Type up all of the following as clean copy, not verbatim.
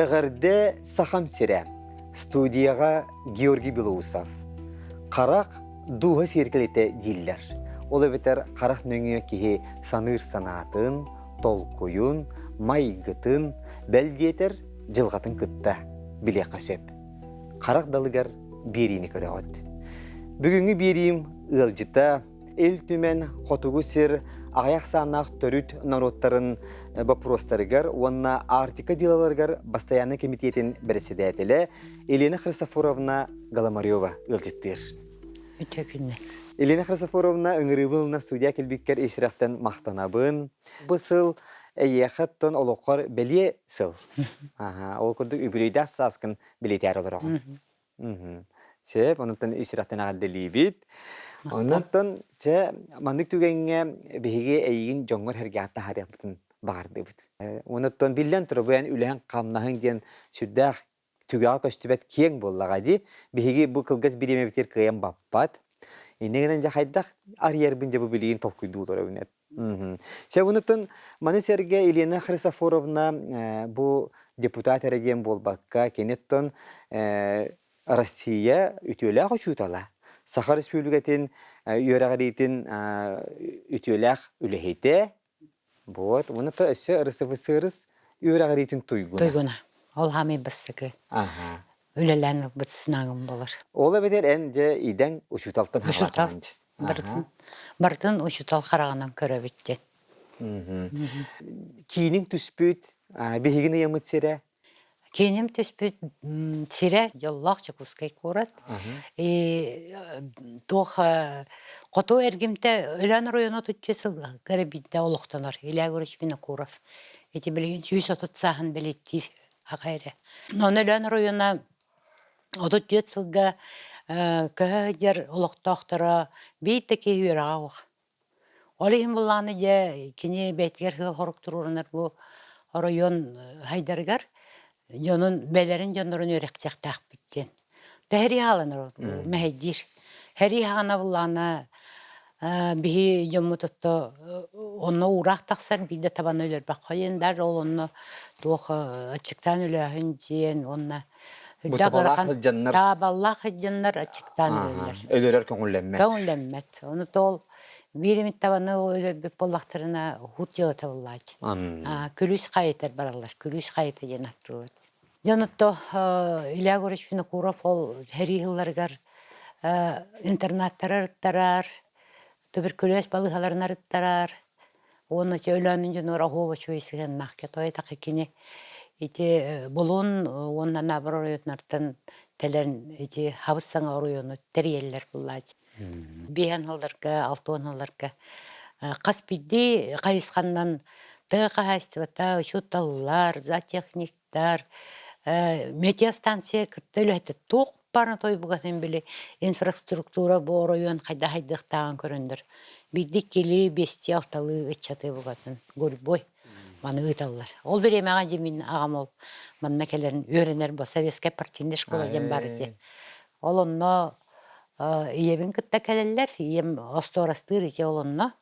Эҕэрдэ Сахам сирэ! Студияҕа Георгий Белоусов. Харах дууһа сиэркилэтэ дииллэр. Ол эбэтэр харах нөҥүө киһи саныыр санаатын, толкуйун, майгытын, бэл диэтэр дьылҕатын кытта билиэххэ сөп. Харах далыгар биэриини көрөҕүт. Бүгүҥҥү биэриим ыалдьыта Ил Түмэн Хотугу сир аҕыйах сааннаах төрүт норуоттарын боппуруостарыгар уонна Арктика дьыалаларыгар бастайааннай кэмитиэтин бэрэссэдээтэлэ Елена Христофоровна Голомарева ыалдьыттыыр. Үтүө күннэр. Елена Христофоровна ыҥырыыбын ылына студия кэлбиккэр ис сүрэхтэн махтанабын. Бу сыл эйиэхэ оттон олоххор бэлиэ сыл. Аха, ол курдук үбүлүөйдээх сааскын бэлиэтээр олороҕун. Сөп, онтон ис сүрэхтэн эҕэрдэлиибит. Оннуттан чэ маннык түгэҥҥэ биһиги эйигин дьоҥҥор сэргэҕэ таһаарыахпытын баҕардыбыт. Онуттан биллэн турар, бу эн үлэһэн-хамнаһыҥ диэн сүрдээх түгэҕэ көстүбэт киэҥ буоллаҕа дии. Биһиги бу кылгас бириэмэбитигэр кыайан баппат. Инньэ гынан дьэ хайдах арыйарбын дьэ бу билигин толкуйдуу олоробун. Сөбүнүттэн маны сэргэ Елена Христофоровна бу депутат эрэ диэн буолбакка, киниттэн Россия үтүөлээх учуутала, Саха Республикатын үөрэҕириитин үтүөлээх үлэһитэ, вот, уонна өссө РСФСР үөрэҕириитин туйгуна. Туйгуна. Ол хаамай бастакы үлэлээн ылбыт сынааҥым болар. Ол эбэтэр эн дьэ идэҥ учууталтан Учуутал. Барытын, барытын учуутал хараҕынан көрөбүт диэн. Кииниҥ түспүт, биһигин ыйаммыт сирэ? Кииним түспүт сирэ Дьоллоох Дьокуускай куорат. И туох хоту эргимтэ Өлөөн оройуона отучча сыл биирдэ олохтонор. Илья Егорович Винокуров. Ити билигин 130 сааһын бэлиэтиир аҕа эрэ. Онон Өлөөн оройуона 34 сылга көһө сылдьар олохтоохторо биир да киһи үөрэҕэ суох. Ол иһин былааны дьэ кини бэйэтигэр сыал-сорук туруорунар бу оройуон хайдарыгар дьонун бэлэрин дьоннорун үөрэхтиэхтээхпит диэн. Тэһэрии хааланар мэһэйдиир. Һэрии хаана былаана биһи дьоммут отто онно уураах тахсар биирдэ табаны өлөрбөх хойун даже ол онно туох аччыктаан өлөөһүн диэн уонна Бу табалаах сылдьаннар таабаллаах сылдьаннар аччыктаан өлөллөр. Өлөрөр көҥүллэммэт. Көҥүллэммэт. Ону тоол биир эмит табаны өлөрбүт буоллахтарына хут дьыалата буоллааччы. Күлүүс хайытар бараллар. Күлүүс хайыта диэн аттылар. Дьонотто Илья Егорович Винокуров ол сэрии сылларыгар интернаттары арыттарар, туберкулез балыыһаларын арыттарар, уонна Өлөөнүн дьонугар оһуоба үчүгэй сыһыаннаах той тахы кини ити Булун уонна Наабыр оройуоннартан тэлэн ити хабыс саҥа оройуону тэрийэллэр буллааччы. Биэһэн сылларга, алтуон сылларга хас биирдии хайысханнан тыа хаһаайыстыбата, учууталлар, зоотехниктар, метеостанция кытта үлэһитэ туох баарын тойбугатын били инфраструктура бу оройуон хайдах хайдыахтааҕын көрөндөр биирдик иккилии биэстии алталыы ыччаты бугатын гурьбой маны ыыталлар. Ол бириэмэҕэ дьэ мин аҕам ол манна кэлэн үөрэнэр бу советская партийная школа диэн баар ити. Ол онно ийэбин кытта кэлэллэр. Ийэм остуорастыыр ити ол онно.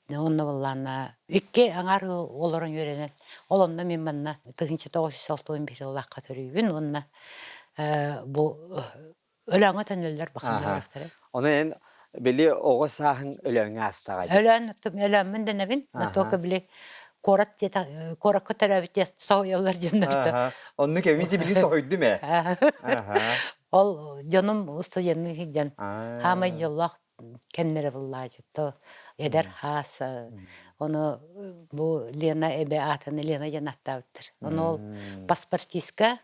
Онно буоллаана икки аҥаар олорон үөрэнэн, ол онно мин манна 1961 сыллаахха төрүүбүн уонна бу Өлөөҥҥө төннөллөр баханнар Ону эн били оҕо сааһыҥ Өлөөҥҥө аастаҕа дии. Өлөөн Өлөөммүн дэнэбин, но только били куорат диэтэ куоракка төрөөбүт диэн соһуйаллар дьоннорто. Оннук эбит били соһуйдум ээ. Ол дьонум устудьуоннуу сылдьан хаамай дьоллоох кэмнэрэ буллаачытто эдэр хаас ону бу Лена эбэ аатын Лена диэн аттаабыттар. Ону ол паспортистка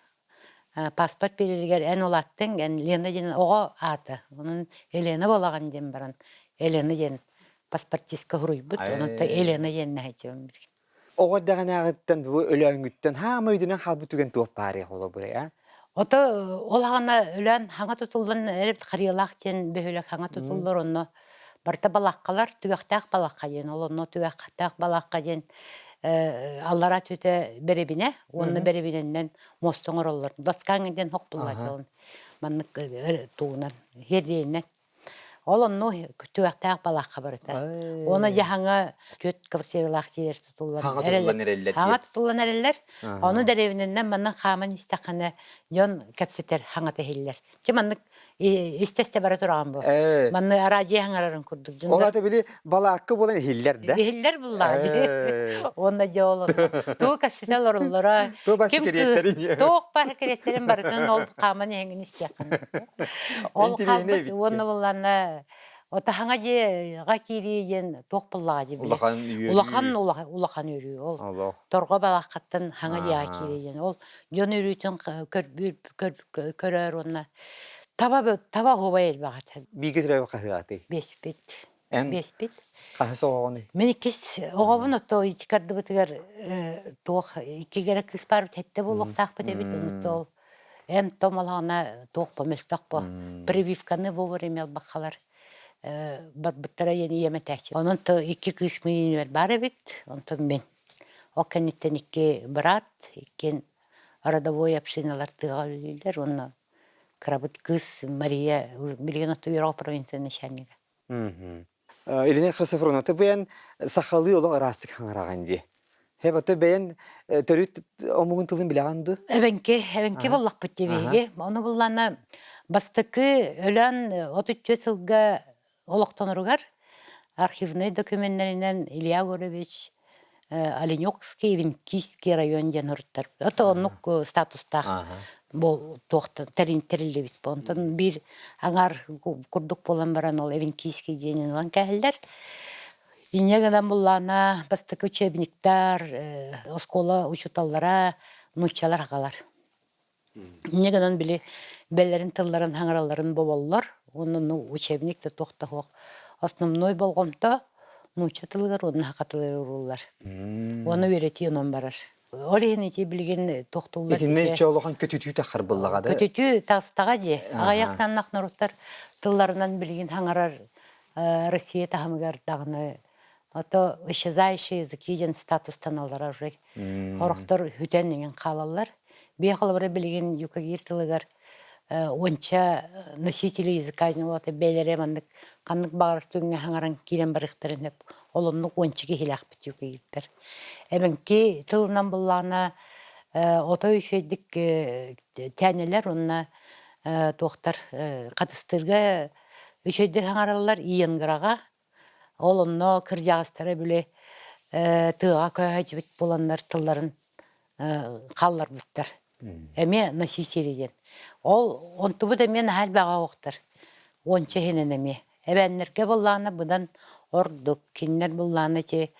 паспорт биэрэригэр эн улааттыҥ, эн Лена диэн оҕо аата, онон Елена буолаҕын диэн баран Елена диэн паспортистка суруйбут, онон Елена диэн нэһэччибин билигин. Оҕо эрдэҕинээҕиттэн бу Өлөөҥҥүттэн хаама өйдөнөн хаалбыт түгэн туох баарый холобура ээ? Ото ол аҕана Өлөөн хаҥа тутуллан эрэ Харыйалаах диэн бөһүөлэк хаҥа тутуллар онно барыта балааккалар түгэхтээх балаакка диэн ол онно түгэхтээх балаакка диэн аллараа түтэ бэрэбинэ уонна бэрэбинэннэн муоста оҥороллор доскаҥ диэн хохпуллааччылын маннык тугунан хиэрдиэнинэн. Ол онну түгэхтээх балаахха барыта. Уонна дьаһаҥа түөрт квартиралаах дьиэлэр тутуллан Хаҥа тутуллан эрэллэр Хаҥа тутуллан эрэллэр. Ону дэриэбинэнэн манан хааман истэххинэ дьон кэпсэтэр хаҥата иһиллэр. Чи маннык истэ-истэ бара тураҕын бу. Манны араадьыйа хаҥарарын курдук дьон. Ол ата били балаакка буолан иһиллэр да. Иһиллэр буллаҕа дии. Уонна дьэ ол тугу кэпсэтэ олороллоро. Туох бар секреттэрин. Туох бар секреттэрин барытын ол хааман иһэҥин истиэххин. Ол хаалбыт уонна буллаана Отаһаҥа дьиэҕэ киирии диэн туох буллаҕа дии били. Улахан үөрүү. Улахан улахан үөрүү ол. Торҕо балааххаттан хаҥа дьиэҕэ киирии диэн. Ол дьон үөрүүтүн көрбүүр көрөр уонна таба таба оһуобай элбэх этэ. Бииргэ төрөөбүт хаһыатый? Биэспит. Эн Биэспит. хаһыс оҕоҕунуй? Мин иккис оҕобун ото икки туох икки кыыс баар сэттэ буолуохтаахпыт эбит онутту ол эм-том алаана туох по мөлтөх по прививканы вовремя ылбаккалар барбыттара диэн ийэм этээччи. Онон то икки кыыс миинүөр баар эбит, онтон мин. Ол кэнниттэн икки брат, иккиэн родовой общиналар тыаҕа үлэлииллэр уонна кырабыт кыыс Мария билигин отто үөрэх провинция начальнига. Елена Христофоровна, ты бэйэн сахалыы олох ыраастык хаҥараҕын дии. Хэп ото бэйэн төрүт омугун тылын билэҕин дуу? Эбэҥки, эбэҥки буоллахпыт дии биһиги. Ону буллаана бастакы өлөөн 34 сылга олохтоноругар архивнай докуменнарынан Илья Егорович Оленёкский, Венкийский район диэн оруттар. Это оннук статустаах туохтан тэриллибит. Онтон биир аҥаар курдук буолан баран ол Эвенкийский диэн ылан кэһэллэр. Инньэ гынан буллаана бастакы учебниктар, оскуола учууталлара нууччалар аҕалар. Инньэ гынан били бэлэрин тылларын хаҥаралларын боболлор уонна ну учебник да туох да суох. Основной болҕомто нуучча тылыгар уонна саха тылыгар ууруллар. Уонна үөрэтии онон барар. Ол иһин ити билигин тохтууллар Итиннэ иччэ улахан көтүтүү таххар да? Көтүтүү таастаҕа дии. Аҕыйах саннах норуттар тылларынан билигин хаҥарар Россия таһымыгар даҕаны Ото исчезающие языки диэн статустаналлара уже. Хорохтор хүтэн иҥэн хаалаллар. Биэ холобура билигин юкагир тылыгар уонча носители языка вот бэйэлэрэ маннык ханнык баҕарар түҥҥэ хаҥаран киирэн барыахтарын сөп. Ол оннук уонча киһилээхпит юкагирдар. Эбэҥки тылынан буллаҕына отой үчүгэйдик тээнэлэр уонна туохтар хатыстыырга үчүгэйдик хаҥараллар иенграҕа Ол онно кырдьаҕастара били тыаҕа көһө буоланнар тылларын хаалларбыттар. Эмиэ носители диэн. Ол онтубут эмиэ наһаа элбэҕи оһохтор. Уонча иһинэн эмиэ. Эбээннэргэ буоллаҕына быдан ордук. Кинилэр буоллаҕына ити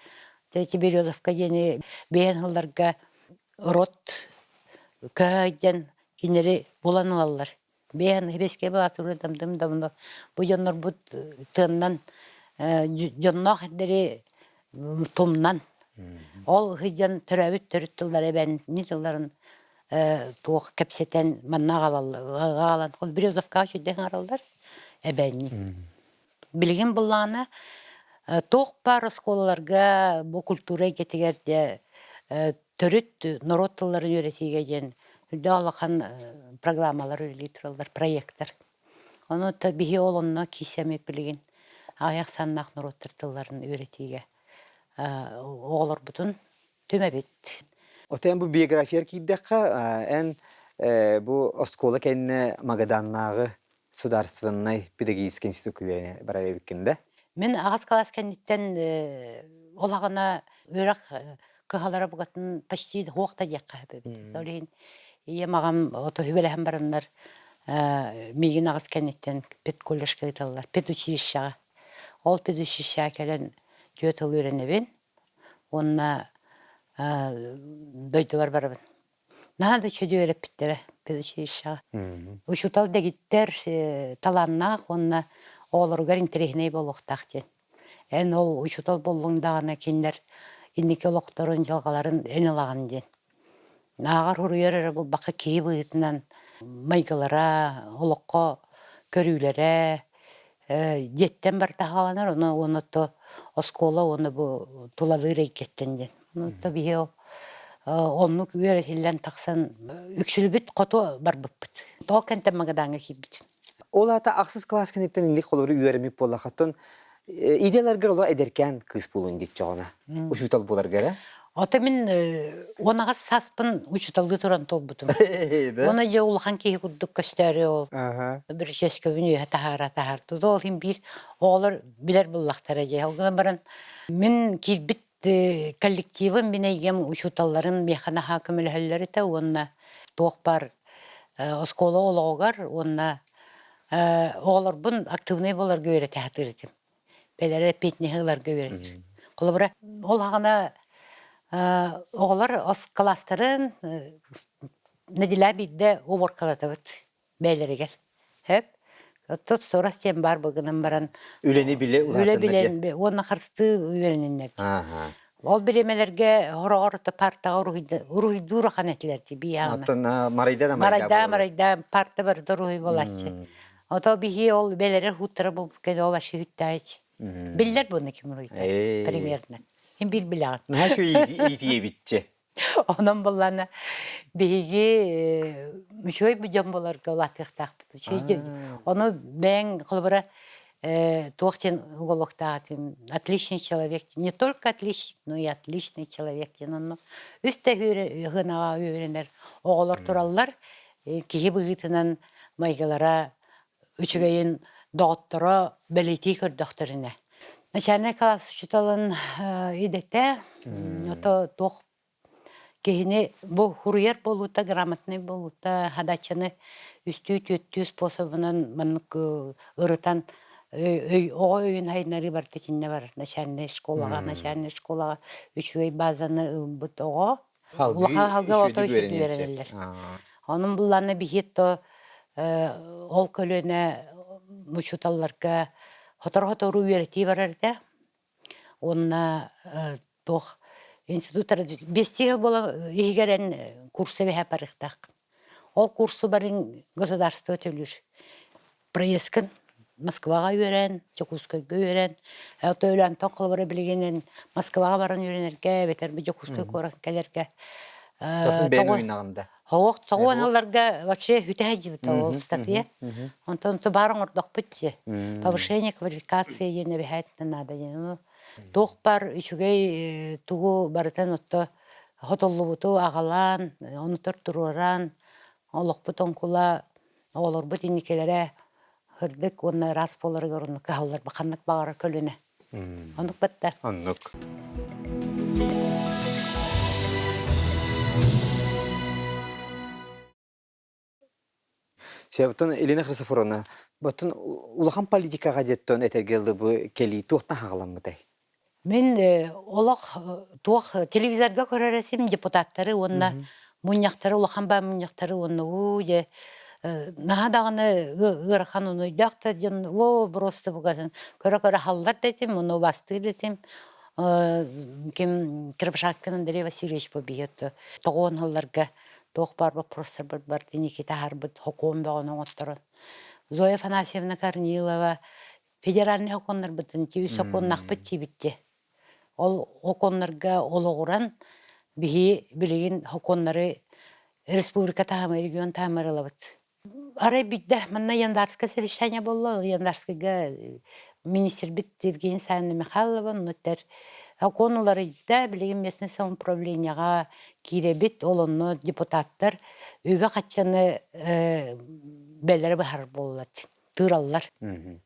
ити Березовка диэни биһэн ылларга рот көһө диэн кинилэри булан ылаллар. Бэйэн Хибэскэ Баатыры дамдым давно бу дьоннорбут тыаннан дьонноох эрдэри тумнан ол сылдьан төрөөбүт төрүт тыллары эбээнни тылларын туох кэпсэтэн манна аҕалан ол Березовкаҕа үчүгэй ыҥыраллар эбээнни билигин былаана туох баар оскуолаларга бу культура эйгэтигэр дьэ төрүт норуот тылларын үөрэтиигэ диэн үрдээх улахан программалар үлэлии тураллар, проектар. Ону биһи ол онно киисэммит билигин аҕыйах саннаах норуоттар тылларын үөрэтиигэ оҕолорбутун түмэбит. Оттон эн бу биографияр киирдэххэ, эн бу оскуола кэннэ Магаданнааҕы Судаарыстыбаннай педагогическай институкка үөрэнэ барар эбиккин да? Мин аҕыс кылаас кэнниттэн ол аҕана үөрэх кыһалара букатын почти суох да диэххэ сөп эбит. Ол иһин ийэм аҕам ото сүбэлэһэн бараннар миигин аҕыс кэнниттэн педколледжка ыыталлар, педучилищеҕа. Ол педучилищеҕа кэлэн түөрт сыл үөрэнэбин уонна дойдубар барабын. Наһаа да үчүгэй үөрэппиттэрэ педучилищеҕа. Учуутал дэгиттэр талааннаах уонна оҕолоругар интэриэһинэй буолуохтаах диэн. Эн ол учуутал буоллуҥ даҕаны кинилэр инники олохторун, дьылҕаларын эн ылаҕын диэн. Ааҕар суруйар эрэ буолбакка киһи быһыытынан майгылара, олоххо көрүүлэрэ дьиэттэн барыта саҕаланар, ону уонна то оскуола уонна бу тулалыыр эйгэттэн диэн. Ону то биһи ол оннук үөрэтиллэн тахсан үксүлүбүт хоту барбыппыт. Тоҕо кэнтэн Магадаҥҥа киирбитим. Ол аата ахсыс кылаас кэнниттэн инник холобур үөрэммит буоллаххыттан идеяларгар олох эдэркээн кыыс буолуон диэччэҕинэ учуутал буоларга эрэ. Ото мин 18 сааспын учууталлыы туран туолбутум. Уонна дьэ улахан киһи курдук көстөөрү ол бүрүчүөскэбин үөһэ таһаара таһаар. Ол иһин биир оҕолор билэр буллахтара дьэ. Ол гынан баран мин киирбит коллективым мин эйгэм учууталларым миэхэ наһаа көмөлөһөллөр этэ уонна туох баар оскуола олоҕугар уонна оҕолорбун активнай буоларга үөрэтэ сатыыр этим. Бэлэрэ эппиэтинэһи ыларга үөрэтэр. Холобура, ол аҕана оҕолор кылаастарын нэдилэ биирдэ уборкалатабыт бэйэлэригэр. Хөп. Оттон сорос диэн баар гынан баран үлэни билэ үлэ билэн уонна харыстыы үөрэниннэр. Ол бириэмэлэргэ хороҕор партаҕа уруһуйдуур ахан этилэр дии бии Оттон марайда да марайда марайда парта барыта уруһуй буолааччы. Ото биһи ол бэлэрэр хуттара бу кэлэ ол вообще хүттаач. Биллэр буна ким уруйта примерно. Им бил билэҕин. Наһаа үчүгэй иитиэбитчи. Онон буллана биһиги үчүгэй бу дьон буоларга улаатыахтаахпыт. Үчүгэй Ону бэйэҥ холобура туох диэн уголоктаах этим отличный человек не только отличник, но и отличный человек диэн онно үс да ыһынаҕа үөрэнэр оҕолор тураллар киһи быһыытынан майгылара үчүгэйин доҕотторо бэлиэтии көрдөхтөрүнэ. Начальнай класс учууталын идэтэ ото туох киһини бу хуруйар буолуута, грамотнай буолуута, задачаны үстүү-түөртүү способунан маннык ырытан оҕо өйүн хайыннарыы барыта итиннэ барар. Начальнай школаҕа, начальнай школаҕа үчүгэй базаны ылбыт оҕо Улахан халга ото үчүгэй үөрэнэллэр. Онон буллаана биһиэт то ол көлүөнэ учууталларга сотору-сотору үөрэтии барар этэ. Уонна туох институттар биэстии буола иһигэр эн курса эбэһэ барыахтааххын. Ол курсу барыҥ государство төлүүр. Проездкын Москваҕа үөрэн, Дьокуускайга үөрэн, Өлөөнтөн холобура билигин Москваҕа баран үөрэнэргэ эбэтэр бу Дьокуускай куоракка кэлэргэ бэйэн уйнаҕын да. Хоох тоҕуон ылларга вообще хүтэ сылдьыбыта ол статья. Онтон баар оҥордохпут дии. Повышение квалификации диэн эбэһээтинэ наада диэн. Туох бар үчүгэй тугу барытын отто хотоллубуту аҕалаан, онутор туруоран, олохпут оҥкула Оҕолорбут инникилэрэ сырдык уонна ыраас буоларыгар оннук кыһаллар ханнык баҕарар көлүнэ. Оннук батта. Оннук. Себеттон Елена Христофоровна, баттын улахан политикаҕа диэттон этэргэ бу кэлии туохтан хаҕаламмытай? Мин олох туох телевизорга көрөр этим депутаттары уонна мунньахтары улахан баа мунньахтары уонна уу дьэ наһаа даҕаны ыарахан өйдөөх да дьон оо просто букатын көрө-көрө халлар да этим уонна убаастыыр да этим ким Кривошапкин Андрей Васильевич бу биһиэт тоҕуон сылларга туох баар вопростарбыт бардын Никита аһарбыт хокуон бөҕөнү оҥотторон Зоя Афанасьевна Корнилова Федеральнай сокуоннарбытын үс сокуоннаахпыт диибит Ол сокуоннарга олоҕуран биһи билигин сокуоннары республика таһыма, регион таһымар ылабыт. Арай биирдэ манна январское совещание буолла. Январскайга министрбит Евгений Саввина Михайлова оннуттар сокуон уларыйда, билигин местное самоуправлениеҕа киирэбит, ол онно депутаттар үбү-харчыны бэлэрэ быһарар буоллулар тыыраллар.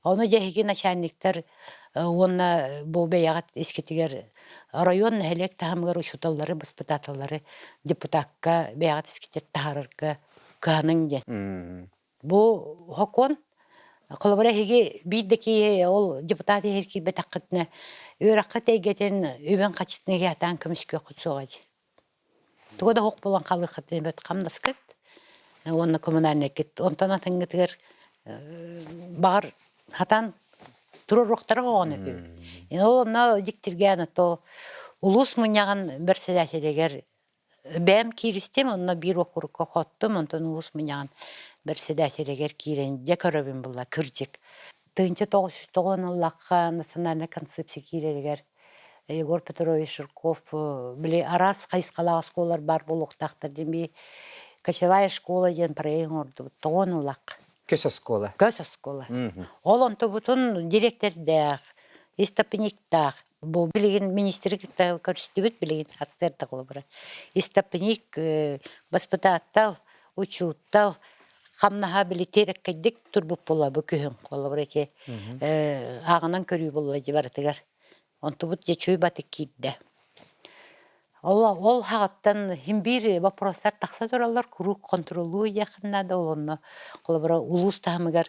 Ону дьэ эһиги начальниктар уонна бу бэйэҕит искитигэр оройуон нэһилиэк таһымыгар учууталлары, баспытааталлары депутакка бэйэҕит искитигэр таһаарарга кыһаныҥ диэн. Бу сокуон холобура эһиги биир да киһи ол депутат иһэр киирбэтэххитинэ үөрэххит эйгэтин үбүн хаччытын иһиэхтээн көмүскүөххүт суоҕа дии. Туга да суох буолан хаалыаххытын эбэт хамнаскыт уонна коммунальнайгыт. Онтон атыҥҥытыгар баҕар хатан туруоруохтара оҕону үһү. Ол онно дьиктиргээн ото улуус мунньаҕын бэрсэдээсэлигэр бэйэм кииристим, онно биир уокурукка хоттум, онтон улуус мунньаҕын бэрсэдээсэлигэр киирэн дьэ көрөбүн булла кырдьык. 1990 ыллахха национальнай концепция киирэригэр Егор Петрович Жирков били араас хайысхалаах оскуолалар баар буолуохтаахтар диэн би кочевая школа диэн проект оҥордубут тоҕуон ыллахха. Көс оскуола. Көс оскуола. Ол онтубутун директордаах, истопниктаах, бу билигин министри кытта көрүстүбүт билигин сарсыарда холобура. Истопник, баспытааттал, учуутал, хамнаһа били тиэрэккэйдик турбут буолла бу күһүн холобура ити ааҕынан көрүү буолла дьи барытыгар. Онтубут дьэ чүй батык киирдэ. Ол, ол хаҕыттан син биир боппуруостар тахса тураллар, куруук хонтуруоллуу диэххин наада, ол онно холобура улуус таһымыгар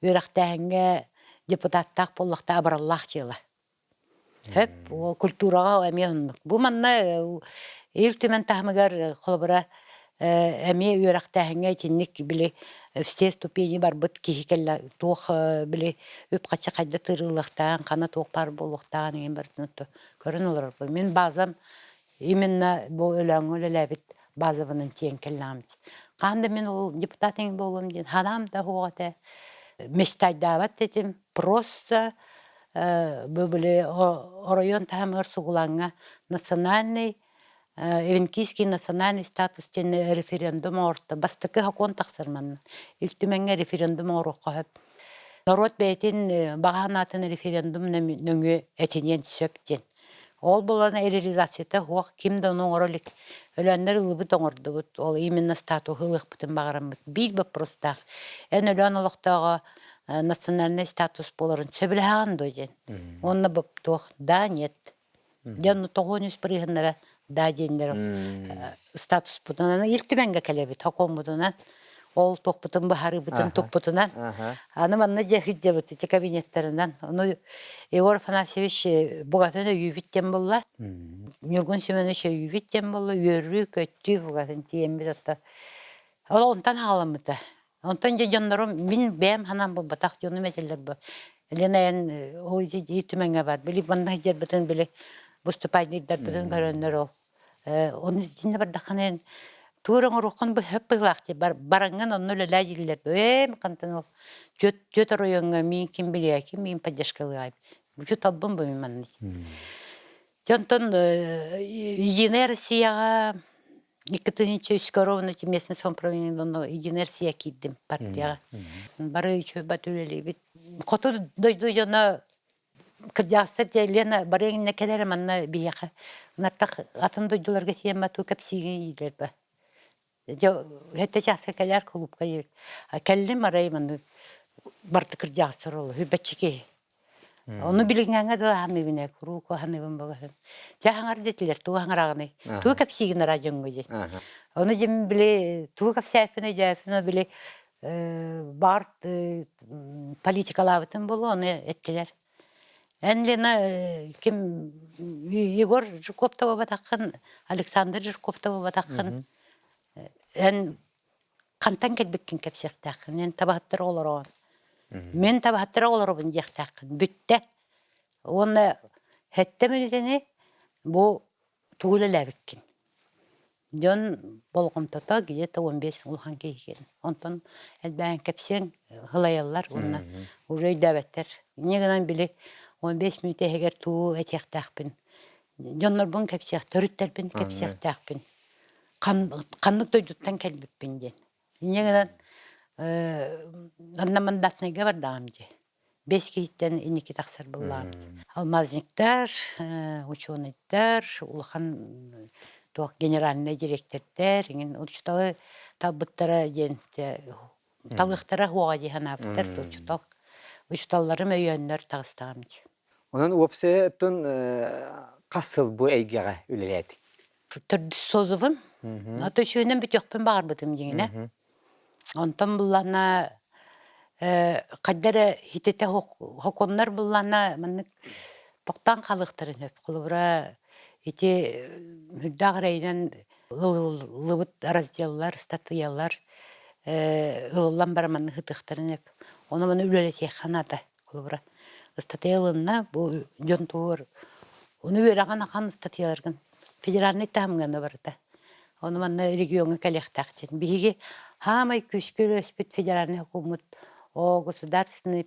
үөрэхтээһиҥҥэ депутаттаах буоллахта абыраллаах дьыала. Сөп, культураҕа эмиэ оннук. Бу манна Ил Түмэн таһымыгар холобура эмиэ үөрэхтээһиҥҥэ итинник били все ступени барбыт киһи кэллэ туох били үп-харчы хайда тыырыллыахтааҕын, хана туох баар буолуохтааҕын игин барытын көрөн олорорбун. Мин базам именно бу Өлөөҥҥө үлэлээбит базабынан тиийэн кэллэҕим. Хаһан да мин ол депутат эҥин буолуом диэн санаам да суох этэ. Мечтайдаабат этим. Просто бу били оройуон таһымыгар сугулааҥҥа национальный Эвенкийский национальный статус диэн референдум оҥорто. Бастакы сокуон тахсар манна. Ил Түмэҥҥэ референдум оҥоруохха сөп. Норуот бэйэтин баҕа санаатын референдум нөҥүө этиниэн сөп диэн. Ол буолан реализацията суох, ким да ону оҥоро илик. Өлөөннөр ыллыбыт оҥордубут, ол именно статуһу ылыахпытын баҕараммыт. Биир боппуруостаах. Эн Өлөөн олохтооҕо национальнай статус буоларын сөбүлэһэҕин дуо диэн. Уонна туох да нет. Дьэ онно тоҕуон үс бырыһыннара да диэннэр статуспутунан Ил Түмэҥҥэ кэлэбит сокуоммутунан ол туохпутун быһаарыыбытын туппутунан аны манна дьэ сылдьабыт ити кабинеттарынан ону Егор Афанасьевич бугатын өйүүбүт диэн буолла Ньургун Семенович өйүүбүт диэн буолла үөрүү көттүү бугатын тиийэммит отто ол онтон хаҕаламмыта онтон дьэ дьоннорум мин бэйэм санаам буолбатах дьонум этэллэр бу Лена эн ол Ил Түмэҥҥэ бар били манна сылдьарбытын били выступайдыырдарбытын көрөннөр ол Ону итиннэ бардаххына эн тугу эрэ оҥоруоххун сөп быһыылаах дии бараҥҥын онно үлэлээ дииллэр ээ хантан ол түөрт оройуоҥҥа миин ким билиэ ким миин поддержкалыаҕай бу талбын бу мин манна дьэ онтон Единая Россияҕа 2003 ровно местный самоуправление Единая Россия киирдим партияҕа бары үчүгэй бат үлэлиибит хоту дойду дьоно Кырдьаҕастар дьэ Лена барыаҥ иннинэ кэл эрэ манна биһиэхэ ынаттах атын дойдуларга тиийэн туу кэпсиигин дииллэр ба. Дьэ сэттэ чааска кэлээр кулуупка диэбит. Кэллим арай маннык барыта кырдьаҕастар ол үбэччи киһи. Ону билиҥҥээҥҥэ дылы аһаныыбын ээ куруук аһаныыбын буолаһын. Дьэ аһаҥар диэтилэр тугу аһаҥараҕыный? Тугу кэпсиигин араа дьоҥҥо диэн. Ону дьэ били тугу кэпсээппин өйдөөппүн били баар политикалаабытым буолуо, ону эттилэр. Эн, Лена, ким Егор Жирков буолбатаххын, Александр Жирков буолбатаххын, эн хантан кэлбиккин кэпсиэхтээххин, эн табаһыттар олороҕун. Мин табаһыттар олоробун диэхтээххин. Бүттэ. Уонна сэттэ мүнүүтэни бу тугу үлэлээбиккин. Дьон болҕомтото где-то 15 улахан киһи Онтон элбээн кэпсиэҥ һылайаллар уонна уже өйдөөбөттөр. Инньэ гынан били 15 мүнүүтэ иһигэр тугу этиэхтээхпин, дьоннорбун кэпсиэх, төрүттэрбин кэпсиэхтээхпин, ханнык дойдуттан кэлбиппин диэн. Инньэ гынан одномандатнайга бардаҕым дии. Бэс киһиттэн инники тахсар буоллаҕым. Алмазниктар, учуонайдар, улахан туох генеральнай директордар, иҥин учууталы талбыттара диэн талыахтара суоҕа дии санаабыттар учуутал учууталларым өйөөннөр таҕыстаҕым дии. Онон уопсайа оттон хас сыл бу эйгэҕэ үлэлээтиҥ? Төрдүс созывым. Ото үчүгүнэн бүтүөхпүн баҕарбытым дьиҥинэ. Онтон буллаҕына хайда эрэ хитэтэ хокуоннар буллаҕына маннык тохтоон хаалыахтарын сөп. Холобура, ити үрдээх эрэйинэн ылыллыбыт разделлар, ыстатыйалар ылыллан баран маннык ытыахтарын сөп. Ону маны үлэлэтиэххэ наада. Холобура, ыстатыйа ылынна, бу дьон тугугар ону үөрэҕин ахан ыстатыйаларгын федеральнай таһымҥа барыта. Ону манна региоҥҥа кэлиэхтээх диэн. Биһиги хаамай күүскэ үлэлэспит федеральнай хокуоммут о государственной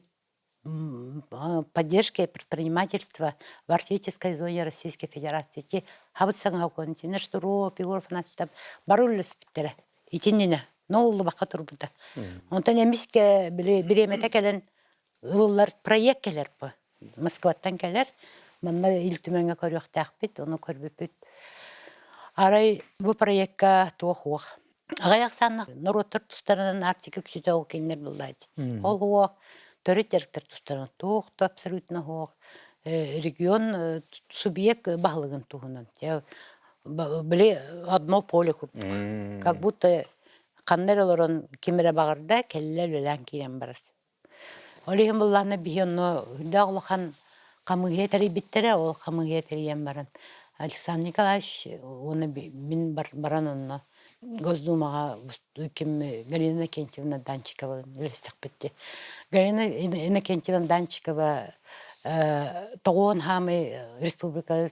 поддержке предпринимательства в Арктической зоне Российской Федерации ти хабыт саҥа хокуон Тинер Штыров, Егор Афанасьевич бары үлэлэспиттэрэ. Итиннинэ. Нооллубакка турбута. Онтон эмискэ били бириэмэтэ кэлэн ылыллар проект кэлэр бу. Москваттан кэлэр. Манна Ил Түмэҥҥэ көрүөхтээхпит, ону көрбүппүт. Арай бу проекка туох уох. Аҕай ахсааннаах норуоттар тустарынан Арктика үксүтэ ол кинилэр буллааччы. Ол уох төрүт дьарыктар тустарынан туох да абсолютно суох. Регион субъект баһылыгын туһунан. Били одно поле курдук. Как будто ханна эрэ олорон ким эрэ баҕарда, кэллэ үлэлээн киирэн барар. Ол иһин буллаҕына биһи онно үрдээх улахан хамыыһыйа тэрийбиттэрэ, ол хамыыһыйа тэрийэн баран Александр Николаевич уонна мин баран онно Госдумаҕа ким Галина Иннокентьевна Данчикова үлэстэхпит дии. Галина Иннокентьевна Данчикова тоҕуон хаамай республика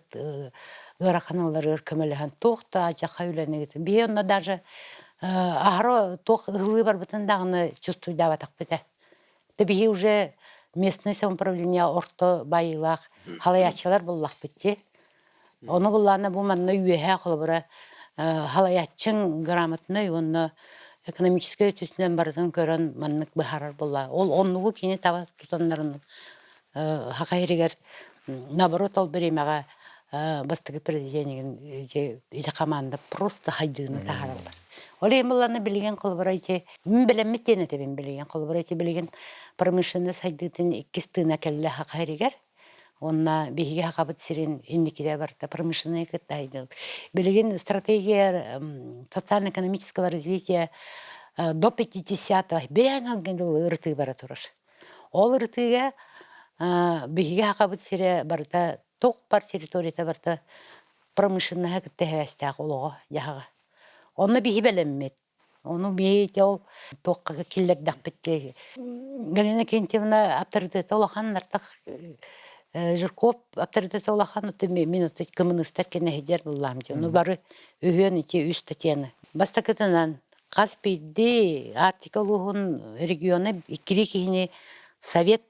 ыарахан ыларыгар көмөлөһөн туох да адьаха үлэни биһи онно даже аһара туох ыһыллыы барбытын даҕаны чувствуйдаабатахпыт ээ. Тэ биһи уже местное самоуправление орто байыылаах халайааччылар буллахпыт дии. Ону буллаана бу манна үөһээ холобура халайааччыҥ грамотнай уонна экономическай өттүтүнэн барытын көрөн маннык быһаарар буолла. Ол оннугу кини таба тутаннарын Саха сиригэр наоборот ол бириэмэҕэ бастакы президенигин ити команда просто хайдыыны таһаараллар. Ол иһин булланы билигин холобура ити мин бэлэммит диэн этэбин билигин холобура ити билигин промышленность сайдыытын иккис тыына кэллэ Саха сиригэр. Уонна биһиги Сахабыт сирин инникиде барыта промышленнай кытта айдыл. Билигин стратегия социально-экономического развития до 50-го бэйэҥ ырытыы бара турар. Ол ырытыыга биһиги Сахабыт сирэ барыта туох бар территорията барыта промышленноһа кытта эһээстээх олоҕо-дьаһаҕа. Онно биһи бэлэммит. Ону биһиги ол туохха киллэрдэхпит дии. Галина Кентьевна авторитета улахан артах Жирков авторитета улахан мин кымыныстар кэнэһидэр буллаам дии. Ону бары үһүөн ити үс статьяны. Бастакытынан Хас биирдии Арктика улууһун региона иккилии киһини совет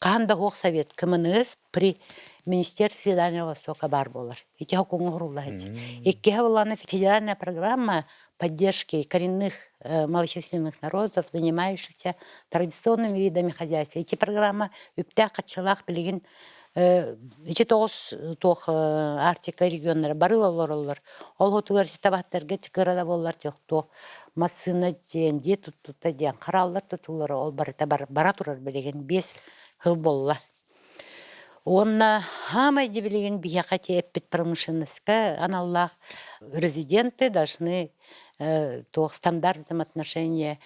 хаһан да суох совет КМНС при Министерстве Дальнего Востока баар буолар. Ити сокуоҥҥа уһуруллааччы. Иккиһэ буоллаҕына федеральная программа поддержки коренных малочисленных народов, занимающихся традиционными видами хозяйства. Ити программа үптээх-хаччылаах билигин ити тоҕус туох Арктика регионнара бары олороллор. Ол хотугар табаттарга кыра да буоллар туох массыына диэн дьиэ туттута диэн харааллар тутуулара ол барыта бара турар билигин 5 сыл буолла. Уонна хаамай билигин биһиэхэ ити эппит промышленностька аналлаах резиденты должны туох стандарт взаимоотношения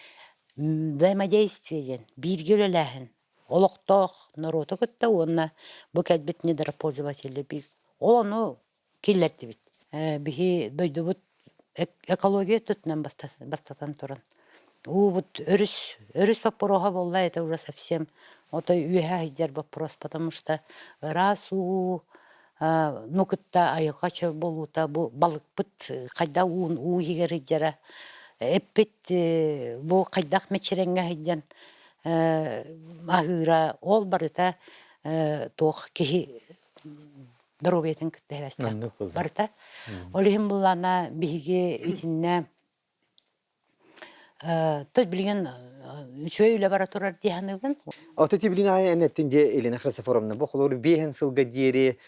взаимодействие диэн бииргэ үлэлээһин олохтоох норуоту кытта уонна бу кэлбит недропользователи ол ону киллэрдибит. Биһи дойдубут экология өттүнэн бастатан туран уубут өрүс өрүс боппуруоһа буолла это уже совсем отой үөһэ сылдьар вопрос потому что ыраас уу ну кытта айылҕа чөл буолуута бу балыкпыт хайдах уун уу иһигэр сылдьара эппит бу хайдах мэччирэҥҥэ сылдьан аһыыра ол барыта туох киһи доруобуйатын кытта эбэстээх барыта. Ол иһин буллаана биһиги итиннэ то билигин үчүгэй үлэ бара турар дии саныыбын. Ото ти билин аайы эн эттин дьэ Елена Христофоровна бу холобур биэһэн сылга диэри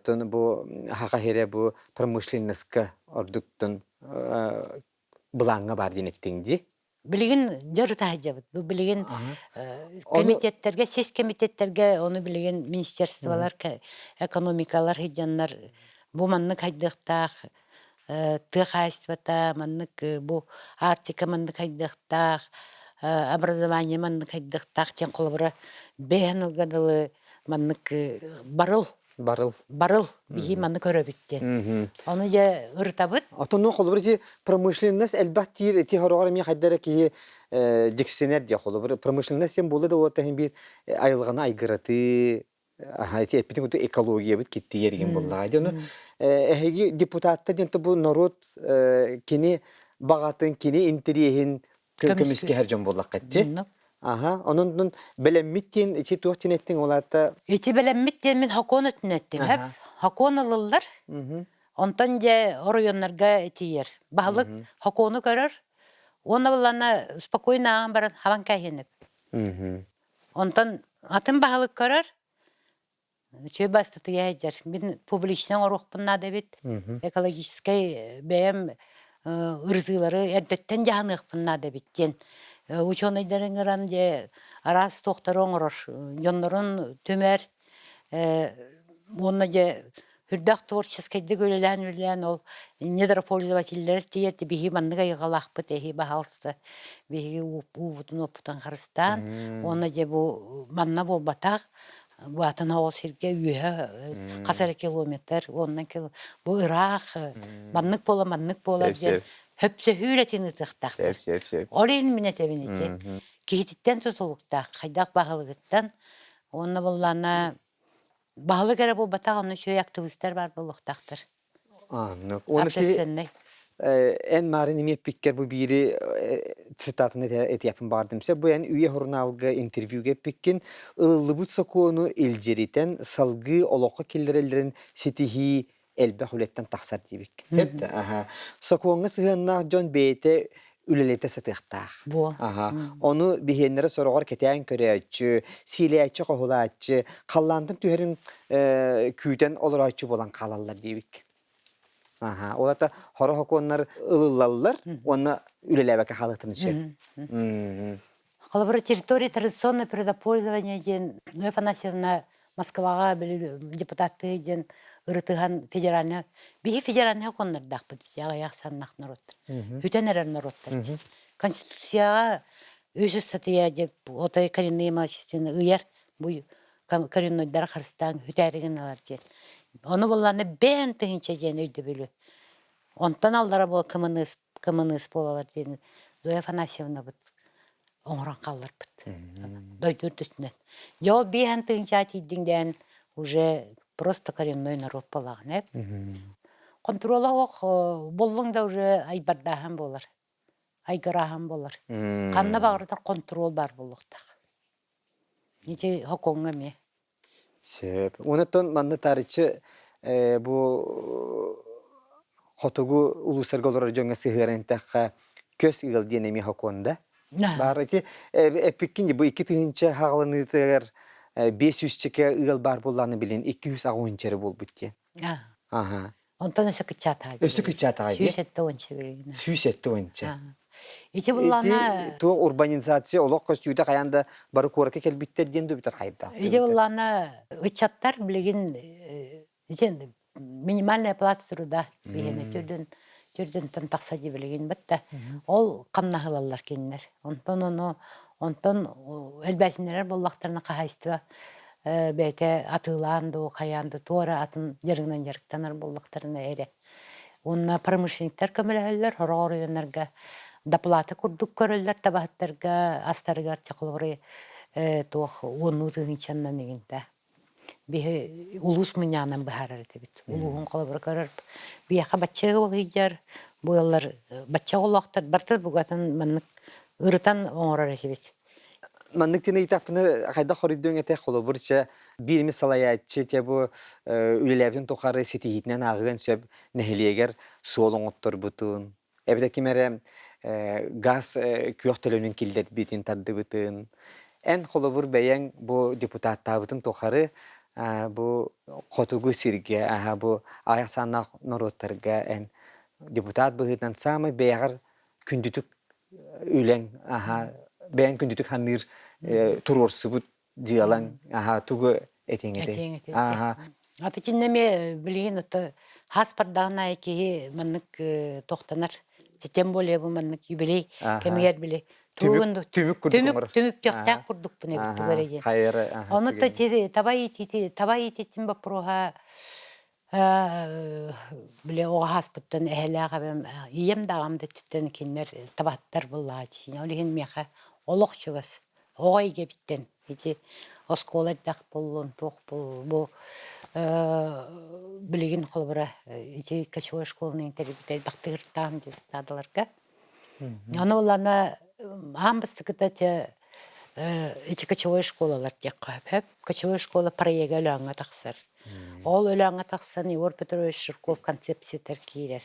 тон бу хаха хере бу промышленностька ордуктун былааҥҥа бар диэн эттиҥ дии. Билигин дьарыта сылдьабыт. Бу билигин комитеттэргэ, сис комитеттэргэ, ону билигин министерстволар, экономикалар сылдьаннар бу маннык хайдыахтаах тыа хаһаайыстыбата маннык бу Арктика маннык хайдыахтаах, образование маннык хайдыахтаах диэн холобура бэйэн ылга дылы маннык барыл Барыл. Барыл биһи манны көрөбүт диэн. Ону дьэ ырытабыт. Отон холобур ити промышленность элбэх диир ити хороҕор эмиэ хайда эрэ киһи дьиксинэр диэ холобур промышленность диэн буолла да уолаттан биир айылҕаны айгыратыы ити эппитин курдук экологиябыт киттийэр игин буоллаҕа дии. Ону эһиги депутаттар диэн бу норуот кини баҕатын, кини интэриэһин көмүскэһэр дьон буоллаххыт дии. Аха, онон бэлэммит диэн ити туох диэн эттиҥ ол аата? Ити бэлэммит диэн мин хокуон өттүн эттим. Хэп хокуон ылыллар. Онтон дьэ оройуоннарга тиийэр. Баһылык хокуону көрөр. Уонна буллана спокойно ааҕан баран хабан кээһиэнэп. Онтон атын баһылык көрөр, үчүгэй бастатыйа сылдьар. Мин публично оҥоруохпун наада эбит. Экологическай бэйэм ырытыылары эрдэттэн дьаһаныахпын наада эбит диэн учуонайдары ыҥыран дьэ араас туохтары оҥорор, дьоннорун түмэр уонна дьэ үрдэх творческайдык үлэлээн-үлэлээн ол недропользователлэр тиийэр биһиги маннык айылҕалаахпыт эһи баһаалыста биһиги уубутун уоппутун харыстаан уонна дьэ бу манна буолбатах бу атын оҕо сиргэ үөһэ хас эрэ километр уонна бу ыраах маннык буола маннык буолар диэн хөпсөһүү үлэтин ыытыахтаахтар. Ол иһин мин этэбин ити киһититтэн тутулуктаах хайдах баһылыгыттан уонна буоллаана Баһылык эрэ буолбатах, онно үчүгэй актыбыыстар баар буолуохтаахтар. Аннык. Уонна ити Общественнай. эн маарын эмиэ эппиккэр бу биири цитатаны этиэхпин баҕардым. Сөп бу эн Үйэ сурунаалга интервьюга эппиккин ылыллыбыт сокуону илдьиритэн салгыы олоххо киллэрэллэрин ситиһии элбэх үлэттэн тахсар диэбиккин. Эп аха. Сокуоҥҥа сыһыаннаах дьон бэйэтэ үлэлэтэ сатыахтаах. Буо. Аха. Ону биһиэннэрэ сороҕор кэтээн көрөөччү, сиилээччи-хоһулааччы, халлаантан түһэрин күүтэн олорооччу буолан хаалаллар диэбиккин. Аха. Ол ата хоро сокуоннар ылыллаллар уонна үлэлээбэккэ хаалыахтарын сөп. Холобура, территория традиционное природопользование диэн Ноя Афанасьевна Москваҕа били депутаттыы диэн ырытыһан федеральный биһи федеральный сокуоннардаахпыт аҕыйах саннах норуоттар бүтэн эрэр норуоттар конституцияҕа үс ыстатыйа деп отой коренные малочисленные ыйар бу кореннойдары харыстаан бүтээри гыналар диэн ону буллаана бээн тыһыынча диэн өйдөбүлү онтон аллара буол кымыныыс кымыныыс буолалар диэн Зоя Афанасьевнабыт оҥорон хаалларбыт дойду үрдүтүнэн. Дьэ ол биэһэн тыһыынча тиийдиҥ дээн уже просто коренной народ буолаҕын ээ. Хонтуруола суох буллуҥ да уже айбардааһын буолар, айгырааһын буолар. Ханна баҕардар хонтуруол баар буолуохтаах. Ити Хокуоҥҥа эмиэ. Сөп. Онтон манна таарыччы бу хотугу улуустарга олорор дьоҥҥо сыһыаран эттэххэ, көс ыал диэн эмиэ сокуон да? Баар ити эппиккин бу 2000 хаҕаланыытыгар 500 ыал баар буоллаҕына билин 280 эрэ буолбут диэн. Аха. Онтон өссө кыччаатаҕа Өссө кыччаатаҕа дии. 170 билигин. 170. Ити буллаана Ити туох урбанизация олох көстүүтэ хайаан да бары куоракка кэлбиттэр диэн да бүтэр хайдах. Ити буллаана ыччаттар билигин ити минимальная оплата труда биһиэнэ түрдүн түрдүнтэн тахса дии билигин бытта ол хамнаһылаллар кинилэр. Онтон ону онтон элбээтиннэрэр буоллахтарына хаһаайыстыба бэйэтэ атыылаан дуу, хайаан да туора атын дьарыгынан дьарыктанар буоллахтарына эрэ. Уонна промышленниктар көмөлөһөллөр, сорох оройуоннарга доплата курдук көрөллөр табаһыттарга, астарыгар чахылбары туох уоннуу тыһыынчаннан игинтэ. Биһи улуус мунньаҕынан быһаарар этибит. Улууһун холобура көрөр биһиэхэ бачча ыал ыйдьар, бу ыаллар бачча оҕолоохтор барыта бугатын маннык ырытан оҥорор этибит. Маннык диэн ыйытахпына хайдах хоруйдуоҥ этэ холобур чэ биир эмит салайааччы те бу үлэлээбитин тухары ситиһиитинэн ааҕыан сөп нэһилиэгэр суол оҥотторбутун эбэтэр ким эрэ газ күөх төлөнүн киллэрбитин тардыбытын эн холобур бэйэҥ бу депутаттаабытын тухары бу хотугу сиргэ бу аҕыйах сааннаах норуоттарга эн депутат быһыытынан саамай бэйэҕэр күндүтүк үлэҥ аһа бэйэҥ күндүтүк саныыр туруорсубут дьыалаҥ аһа тугу этиҥ этэй аһа Аты кинне эмиэ билигин ото хас бардаҕын аайы киһи маннык тохтонор тем более бу маннык юбилей кэмигэр били түмүк түмүк курдук түмүк түмүктүөхтээх курдукпун эбит тугу эрэ диэн ону таба иитиити таба иитиитин боппуруоһа Били оҕо ааспыттан эһэлээх эбэм, ийэм да аҕам да өттүттэн кинилэр табаһыттар буоллаҕа Ол иһин миэхэ олох чугас оҕо эйгэбиттэн ити оскуола элбэх буоллун, туох бу билигин холобура ити кочевой школаны интервью элбэхтик ырытаам диэн ыстаадаларга. Аны улана аан бастакыта те ити кочевой школалар диэххэ сөп. Кочевой школа проега Өлөөҥҥө тахсар. Ол Өлөөҥҥө тахсан Егор Петрович Жирков концепциятыгар киирэр.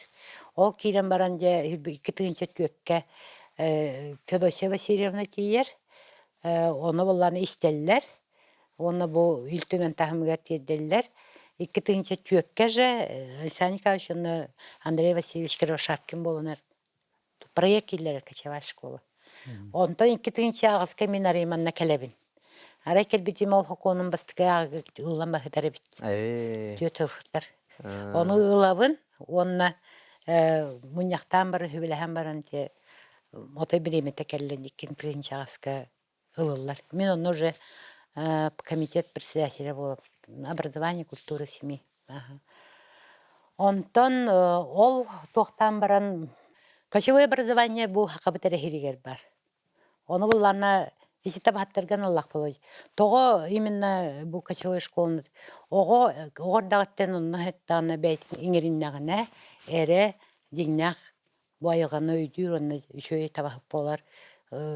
Ол киирэн баран дьэ 2004-кэ Федосия Васильевна тиийэр. Ону буоллаҕына истэллэр уонна бу Ил Түмэн таһымыгар тиэрдэллэр. 2004-кэ же Александр Николаевич уонна Андрей Васильевич Кривошапкин буоланнар проект киллэрэр кочевая школа. Онтон 2008-ка мин арай манна кэлэбин. Арай кэлбитим ол хокуонум бастакы ааҕыга ыллан баһытар эбит. Түөрт ылсыттар. Ону ылабын уонна мунньахтаан баран, үбүлэһэн баран те отой бириэмэтэ кэллин 2008-ка ылыллар. Мин онно уже комитет председателя буолап образование, культура, семьи. Онтон ол туохтаан баран кочевое образование бу хакабыт эрэһиригэр бар. Ону буллаана ити табаһаттарган ыллах болой. Тоҕо именно бу кочевой школаны оҕо оҕо эрдэҕиттэн онно һыттаҕына бэйэтин иҥэриннэҕинэ эрэ дьиҥнээх бу айылҕаны өйдүүр уонна үчүгэй табаһыт буолар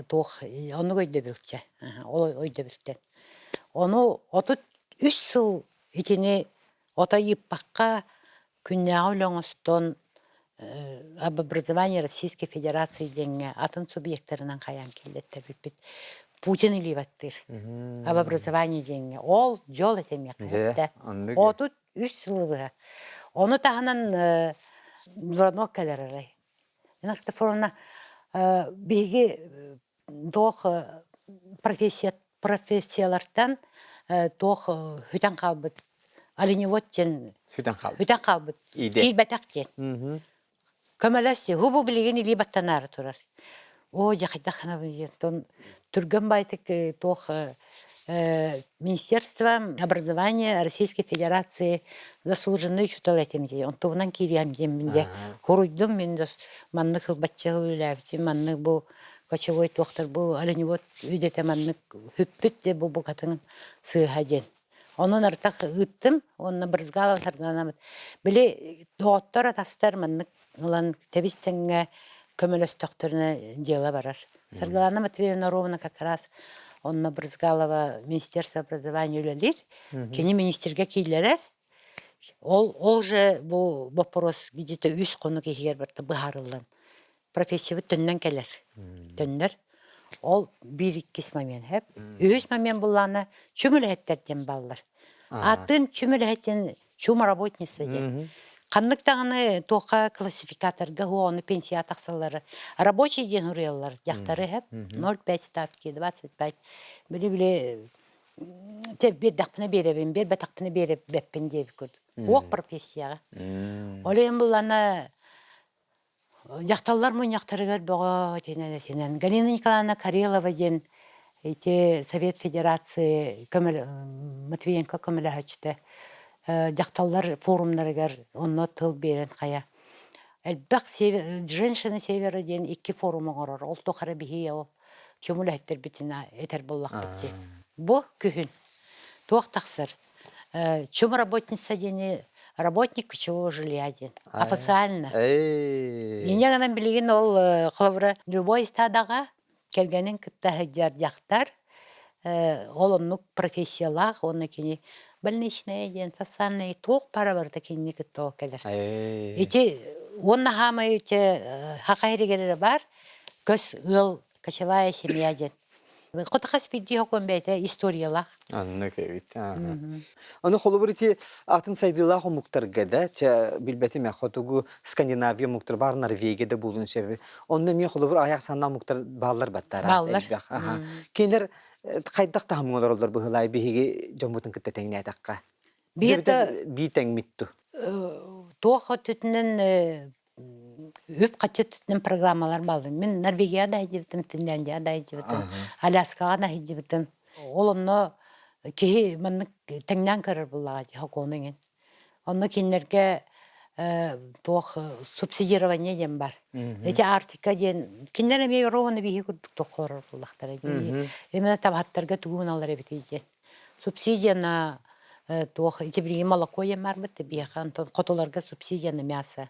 туох оннук өйдөбүлчэ ол өйдөбүлтэн. Ону 33 сыл итини отой ыыппакка күннээҕи үлэ оҥостон об образовании Российской Федерации диэҥҥэ атын субъектарынан хайаан киллэттэрбиппит. Путин илиибаттыыр об образовании диэҥҥэ. Ол дьол этэ миэхэ этэ. 33 сылы быһа. Ону таһынан звонок кэлэр арай. Форумна биһиги туох профессия профессиялартан туох хүтэн хаалбыт оленевод диэн Хүтэн хаалбыт. Хүтэн хаалбыт. Киирбэтэх диэн. Көмөлөс дии. Ху бу билигин илии баттанаары турар. Оо, дьэ хайдах гынабын диэн. Тон түргэн байтык туох Министерство образования Российской Федерации заслуженный учутал этим дии. Онтубунан киириэм диэммин дьэ. Хуруйдум мин маннык ылбачча үлэлээбитим, маннык бу кочевой туохтар бу оленевод үдэтэ маннык хүппүт де бу букатын сыыһа диэн. Онон артах ыыттым уонна Брызгалова Саргыланабыт. Били доҕоттор атастар маннык ылан тэбис тэҥҥэ көмөлөстөхтөрүнэ дьыала барар. Саргылана Матвеевна Ровна как раз онно Брызгалова Министерство образования үлэлиир. Кини министргэ кииллэрэр. Ол, ол же бу боппуруос где-то үс хонук иһигэр барыта быһаарыллан профессиябыт төннөн кэлэр. Төннөр. Ол биир иккис момент хэп. Үһүс момент буллаана чүмүлэһиттэр диэн баллар. Атын чүмүлэһит диэн чум работница диэн. Ханнык даҕаны туохха классификаторга ону пенсия тахсаллары рабочий диэн уруйаллар дьахтары хэп 0,5 ставки 25 били-били те биэрдэхпинэ биэрэбин биэрбэтэхпинэ биэрэбэппин диэбит курдук уох профессияҕа ол иһин буллана Дьахталлар мунньахтарыгар бөҕө итинэн этинэн Галина Николаевна Карелова диэн ити Совет Федерации көмөл Матвиенко көмөлөһөөччүтэ дьахталлар форумнарыгар онно тыл биэрэн хайа элбэх женщины севера диэн икки форум оҥорор ол тухары биһи ол чөмүлэһиттэрбитин этэр буоллахпыт дии бу күһүн туох тахсар Чем работница диэни работник кочевого жилья диэн официально. Инньэ гынан билигин ол холобура любой стадаҕа кэргэнин кытта сылдьар дьахтар ол оннук профессиялаах уонна кини больничная диэн социальный туох бара барыта кинини кытта ол кэлэр. Ити уонна хаамай ити хаха иһигэр эрэ баар көс ыал кочевая семья диэн Хото хас биирдии хокуон бэйэтэ историялаах. Оннук эбит. Ону холобур ити атын сайдыылаах омуктарга да, чэ билбэтим ээ, хотугу Скандинавия омуктар баар, Норвегия да буолуон сөбү. Онно эмиэ холобур аҕыйах санаа омуктар бааллар баттар араас Бааллар. элбэх. Аха. Кинилэр хайдах таһымҥа олороллор быһыылаай биһиги дьоммутун кытта тэҥнээтэххэ? Биир Биир тэҥмит ту. Туох өттүтүнэн үп-харчы өттүнэн программалар бааллар. Мин Норвегияҕа да сылдьыбытым, Финляндияҕа да сылдьыбытым, Аляскаҕа да сылдьыбытым. Ол онно киһи маннык тэҥнээн көрөр буоллаҕа дии сокуону иҥин. Онно кинилэргэ туох субсидирование диэн бар. Ити Арктика диэн кинилэр эмиэ ровно биһи курдук тоххорор буоллахтара дии. Именно табаһыттарга тугу гыналлар эбитий диэн. Субсидия на туох ити билигин молоко диэн барбыт биһиэхэ онтон хотуларга субсидия на мясо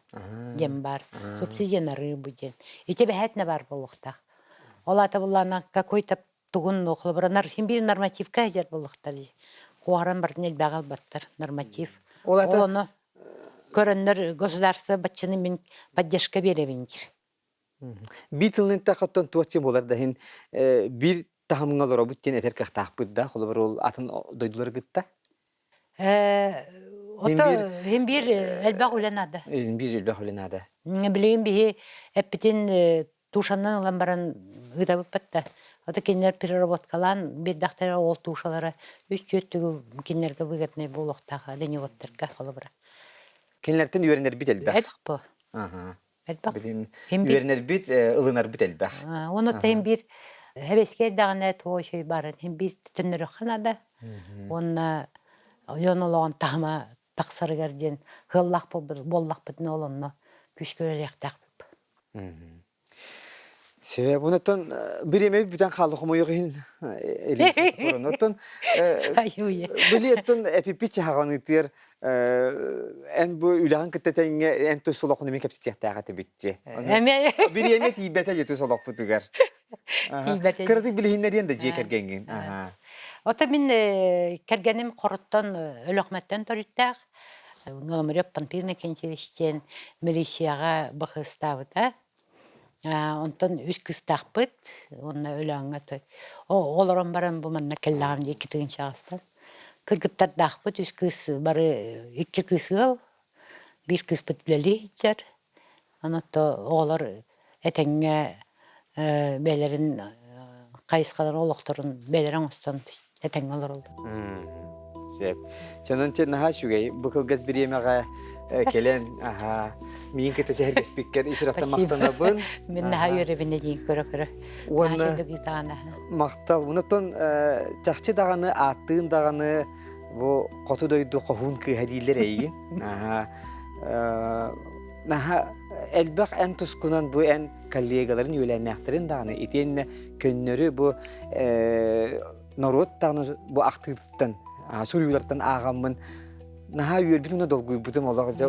диэн бар субсидия на рыбу диэн ити бэһээтинэ баар буолуохтаах ол аата буллаана какой-то тугун холобура биир нормативка сылдьар буолуохтар куоһаран бардын элбэҕи албаттар норматив Ол ол ата ону көрөннөр государство баччаны мин поддержка биэрэбин диир. Биир тылынан эттэххэ, туох диэн буолар да иһин биир таһымҥа олоробут диэн этэр кыахтаахпыт да, холобур ол атын дойдулары кытта. Ото иһин биир элбэх үлэ наада. Иһин биир элбэх үлэ наада. Билигин биһи эппитин тушанан ылан баран ыытабыппыт да. Ото кинилэр переработкалаан биэрдэхтэрэ ол тушалара үс түөрт түгү кинилэргэ выгоднай буолуохтаах оленеводтарга холобура. Кинилэртэн үөрэнэрбит элбэх. Элбэх бу. Элбэх. Билин үөрэнэрбит, ылынарбыт элбэх. Уонна иһин биир хэбэскэ эрдэҕинэ туох үчүгэй баарын иһин биир төннөрүөххэ наада. Уонна дьон олоҕун таһыма тахсарыгар диэн ыаллаах буоллахпытына ол онно күүскэ үлэлиэхтээхпит. Сөп, онтон бириэмэбит бүтэн хаалла хомойуох иһин Оттон били оттон эпиппит чаһаҕаныытыгар эн бу үлэҕин кытта тэҥҥэ эн тус олоххун эмиэ кэпсэтиэхтээх этибит дии. Бириэмэ тиийбэтэ дии тус олохпутугар. Тиийбэтэ. Кыратык билиһиннэриэн да дьиэ кэргэҥҥин. Ото мин кэргэним Хороттон Өлөхмөттөн төрүттээх. Голомарев Панфил Иннокентьевич диэн милицияҕа быһыыстаабыта. Онтон үс кыыстаахпыт уонна Өлөөҥҥө олорон баран бу манна кэллэҕим дии икки тыһыынчаҕастан. Кыргыттардаахпыт үс кыыс бары икки кыыс ыал, биир кыыспыт үлэлии сылдьар. Онон оҕолор этэҥҥэ бэйэлэрин хайысхаларын олохторун бэйэлэрэ оҥостон этэҥҥэ олороллор. Сөп. Чонон чэ наһаа үчүгэй. Бу кылгас бириэмэҕэ кэлэн аһаа миин кытта сэһэргэспиккэр ис сүрэхтэн махтанабын. Мин наһаа үөрэбин эдиин көрө-көрө. Уонна махтал. Онтон чахчы даҕаны ааттыын даҕаны бу хоту дойду хоһуун кыыһа дииллэр эйигин. Наһаа элбэх эн тускунан бу эн коллегаларын үөлээннээхтэрин даҕаны итиэннэ көннөрү бу норуот даҕаны бу ахтыытыттан суруйуулартан ааҕаммын наһаа үөрбүтүм уонна долгуйбутум олох дьэ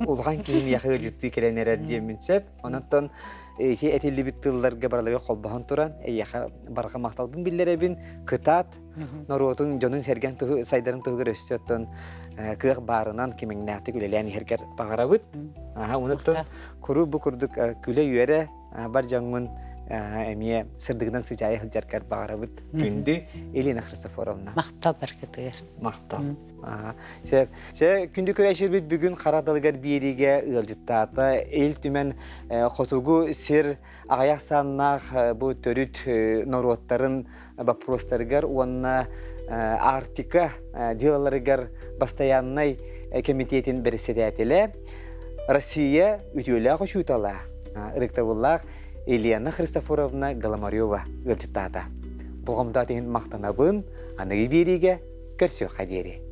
улахан киһи миэхэ ыалдьыттыы кэлэн эрэр диэммин сөп. Онон ити этиллибит тылларга барыларыгар холбоһон туран эйиэхэ барҕа махталбын биллэрэбин. Кытаат норуотун дьонун-сэргэн туһу сайдарын туһугар өссө оттон кыах баарынан кимэҥнээхтик үлэлээн иһэргэр баҕарабыт. Аха, онуттан куруук бу курдук күлэ-үөрэ бар дьоҥҥун эмиэ сырдыгынан сыдьаайа сылдьаргар баҕарабыт. Күндү Елена Христофоровна. Махтал баргытыгар. Махтал. Сөп. Чэ, күндү көрөөччүлэрбит бүгүн хара далыгар биэриигэ ыалдьыттаата. Ил Түмэн хотугу сир аҕыйах саннаах бу төрүт норуоттарын боппуруостарыгар уонна Арктика дьыалаларыгар бастайааннай кэмитиэтин бэрэссэдээтэлэ, Россия үтүөлээх учуутала, ытыктабыллаах Елена Христофоровна Голомарева ыалдьыттаата. Болҕомтоот иһин махтанабын, аныгы биэриигэ көрсүөххэ диэри.